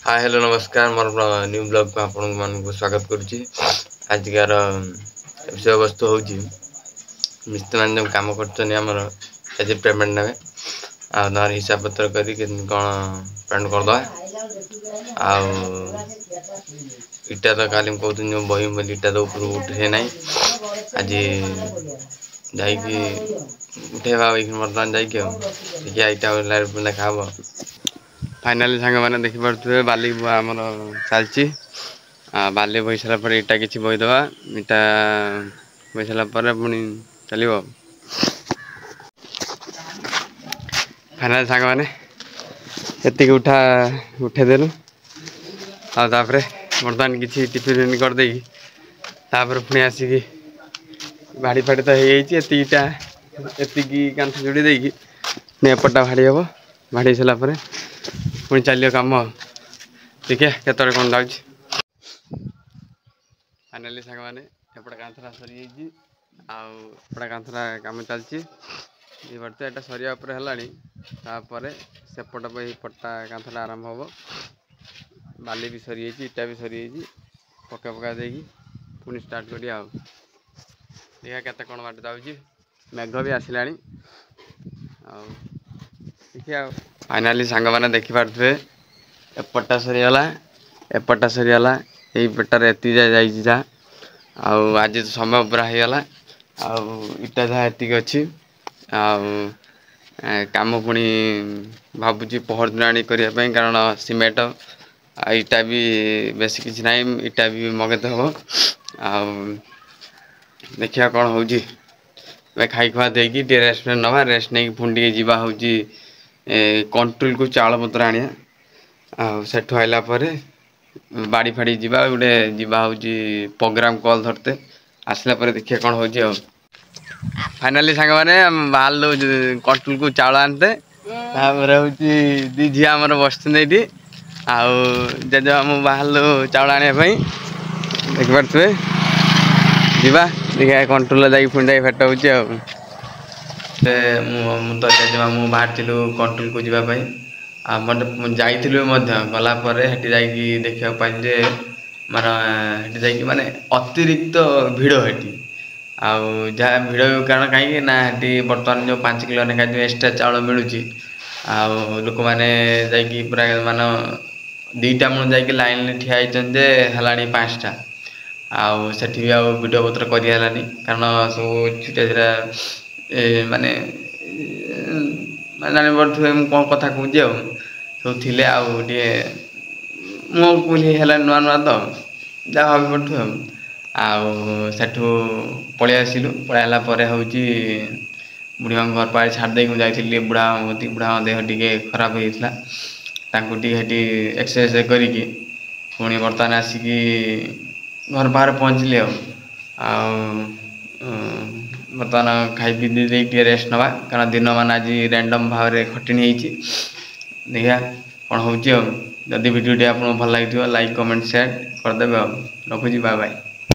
ହାଏ, hello, ନମସ୍କାର। ମୋର new ବ୍ଲଗ୍କୁ ଆପଣମାନଙ୍କୁ ସ୍ୱାଗତ କରୁଛି। ଆଜିକାର ବିଷୟବସ୍ତୁ ହେଉଛି, ମିସ୍ତ୍ରୀମାନେ ଯେଉଁ କାମ କରୁଛନ୍ତି ଆମର, ଆଜି ପେମେଣ୍ଟ ନେବେ ଆଉ ତାଙ୍କର ହିସାବ ପତ୍ର କରି କେମିତି କ'ଣ ପେମେଣ୍ଟ କରିଦେବା। ଆଉ ଇଟା ତ କାଲି ମୁଁ କହୁଥିଲି ଯେଉଁ ବହି ବୋଲି, ଇଟା ତ ଉପରକୁ ଉଠେଇ ନାହିଁ। ଆଜି ଯାଇକି ଉଠେଇବା ଏଇଖିଣି ବର୍ତ୍ତମାନ ଯାଇକି। ଆଉ ଦେଖିବା, ଇଟା ଦେଖା ହବ। ଫାଇନାଲି ସାଙ୍ଗମାନେ, ଦେଖିପାରୁଥିବେ ବାଲି ବୁହା ଆମର ଚାଲିଛି। ଆଉ ବାଲି ବୋହି ସାରିଲା ପରେ ଇଟା କିଛି ବୋହିଦେବା। ଇଟା ବୋହି ସାରିଲା ପରେ ପୁଣି ଚାଲିବ। ଫାଇନାଲି ସାଙ୍ଗମାନେ, ଏତିକି ଉଠା ଉଠେଇଦେଲୁ। ଆଉ ତାପରେ ବର୍ତ୍ତମାନ କିଛି ଟିଫିନ୍ ଫିଫିନ୍ କରିଦେଇକି ତାପରେ ପୁଣି ଆସିକି ଭାଡ଼ି ଫାଡ଼ି ତ ହେଇଯାଇଛି। ଏତିକିଟା ଏତିକି କାନ୍ଥ ଯୋଡ଼ି ଦେଇକି ପୁଣି ଏପଟଟା ଭାଡ଼ି ହେବ। ଭାଡ଼ି ସାରିଲା ପରେ ପୁଣି ଚାଲିବ କାମ। ଦେଖିବା କେତେବେଳେ କ'ଣ ଯାଉଛି। ଫାଇନାଲି ସାଙ୍ଗମାନେ, ଏପଟେ କାନ୍ଥଟା ସରିଯାଇଛି ଆଉ ଏପଟେ କାନ୍ଥଟା କାମ ଚାଲିଛି। ଦେଖିପାରୁଥିବେ, ଏଇଟା ସରିବା ଉପରେ ହେଲାଣି। ତାପରେ ସେପଟ ଏପଟଟା କାନ୍ଥଟା ଆରମ୍ଭ ହେବ। ବାଲି ବି ସରିଯାଇଛି, ଇଟା ବି ସରିଯାଇଛି। ପକା ପକା ଦେଇକି ପୁଣି ଷ୍ଟାର୍ଟ କରିବା। ଆଉ ଦେଖିବା କେତେ କ'ଣ ବାଟ ଯାଉଛି। ମେଘ ବି ଆସିଲାଣି ଆଉ ଦେଖିବା। ଆଉ ଫାଇନାଲି ସାଙ୍ଗମାନେ, ଦେଖିପାରୁଥିବେ ଏପଟଟା ସରିଗଲା, ଏପଟଟା ସରିଗଲା। ଏଇ ପଟରେ ଏତିକି ଯାଏ ଯାଇଛି ଯାହା। ଆଉ ଆଜି ତ ସମୟ ପୁରା ହେଇଗଲା। ଆଉ ଇଟା ଯାହା ଏତିକି ଅଛି। ଆଉ କାମ ପୁଣି ଭାବୁଛି ପହରଦିନ ଆଣି କରିବା ପାଇଁ, କାରଣ ସିମେଣ୍ଟ ଆଉ ଇଟା ବି ବେଶୀ କିଛି ନାହିଁ। ଇଟା ବି ମଗେଇତେ ହେବ। ଆଉ ଦେଖିବା କ'ଣ ହେଉଛି। ଏବେ ଖାଇ ଖୁଆ ଦେଇକି ଟିକେ ରେଷ୍ଟ ନେବା। ରେଷ୍ଟ ନେଇକି ପୁଣି ଟିକେ ଯିବା ହେଉଛି କଣ୍ଟ୍ରୋଲକୁ ଚାଉଳ ପତ୍ର ଆଣିବା। ଆଉ ସେଠୁ ଆଇଲା ପରେ ବାଡ଼ି ଫାଡ଼ି ଯିବା, ଗୋଟେ ଯିବା ହେଉଛି ପ୍ରୋଗ୍ରାମ କଲ୍ ଧରତେ। ଆସିଲା ପରେ ଦେଖିବା କ'ଣ ହେଉଛି। ଆଉ ଫାଇନାଲି ସାଙ୍ଗମାନେ, ଆମେ ବାହାରିଲୁ କଣ୍ଟ୍ରୋଲକୁ ଚାଉଳ ଆଣିତେ। ତାପରେ ହେଉଛି ଦି ଝିଅ ଆମର ବସିଛନ୍ତି ଏଇଠି ଆଉ ଜେଜେମା ମୁଁ ବାହାରିଲୁ ଚାଉଳ ଆଣିବା ପାଇଁ। ଦେଖିପାରୁଥିବେ, ଯିବା ଦେଖିବା କଣ୍ଟ୍ରୋଲରେ ଯାଇକି ପୁଣି ଯାଇକି ଭେଟ ହେଉଛି। ଆଉ ସେ ମୁଁ ତ ଜେଜେମା ମୁଁ ବାହାରିଥିଲୁ କଣ୍ଟ୍ରୋଲକୁ ଯିବା ପାଇଁ। ଆଉ ମୋତେ ଯାଇଥିଲୁ ମଧ୍ୟ। ଗଲା ପରେ ସେଠି ଯାଇକି ଦେଖିବାକୁ ପାଇଲି ଯେ ମାନେ ସେଠି ଯାଇକି ମାନେ ଅତିରିକ୍ତ ଭିଡ଼ ସେଠି। ଆଉ ଯାହା ଭିଡ଼ କାରଣ କାହିଁକି ନା ସେଠି ବର୍ତ୍ତମାନ ଯେଉଁ 5 କିଲୋ ଲେଖା ଯେଉଁ ଏକ୍ସଟ୍ରା ଚାଉଳ ମିଳୁଛି, ଆଉ ଲୋକମାନେ ଯାଇକି ପୁରା ମାନେ 2ଟା ମୁଁ ଯାଇକି ଲାଇନ୍ରେ ଠିଆ ହେଇଛନ୍ତି ଯେ ହେଲାଣି 5ଟା। ଆଉ ସେଠି ବି ଆଉ ଭିଡ଼ିଓ ପତ୍ର କରି ହେଲାନି, କାରଣ ସବୁ ଛୁଟିଆ ଛୁଟିଆ ମାନେ ମାନେ ଜାଣିପାରୁଥିବେ ମୁଁ କ'ଣ କଥା କହୁଛି। ଆଉ ସବୁ ଥିଲେ ଆଉ ଟିକେ ମୁଁ କୁଲି ହେଲାଣି ନୂଆ ନୂଆ ତ, ଯାହା ଭାବିପାରୁଥିବେ। ଆଉ ସେଠୁ ପଳେଇ ଆସିଲୁ। ପଳେଇ ଆସିଲା ପରେ ହେଉଛି ବୁଢ଼ୀ ମାଆଙ୍କ ଘର ପାଖରେ ଛାଡ଼ି ଦେଇକି ମୁଁ ଯାଇଥିଲି ବୁଢ଼ା ବୁଢ଼ାଙ୍କ ଦେହ ଟିକେ ଖରାପ ହେଇଯାଇଥିଲା। ତାଙ୍କୁ ଟିକେ ସେଠି ଏକ୍ସରସାଇଜ କରିକି ପୁଣି ବର୍ତ୍ତମାନ ଆସିକି ଘର ପାଖରେ ପହଞ୍ଚିଲି। ଆଉ ବର୍ତ୍ତମାନ ଖାଇ ପିଇ ଦେଇକି ଟିକେ ରେଷ୍ଟ ନେବା, କାରଣ ଦିନମାନ ଆଜି ର୍ୟାଣ୍ଡମ୍ ଭାବରେ ଖଟିଣି ହେଇଛି। ଦେଖିବା କ'ଣ ହେଉଛି। ଆଉ ଯଦି ଭିଡ଼ିଓଟି ଆପଣଙ୍କୁ ଭଲ ଲାଗିଥିବ, ଲାଇକ୍, କମେଣ୍ଟ, ସେୟାର କରିଦେବେ। ଆଉ ରଖୁଛି, ବାଏ ବାଏ।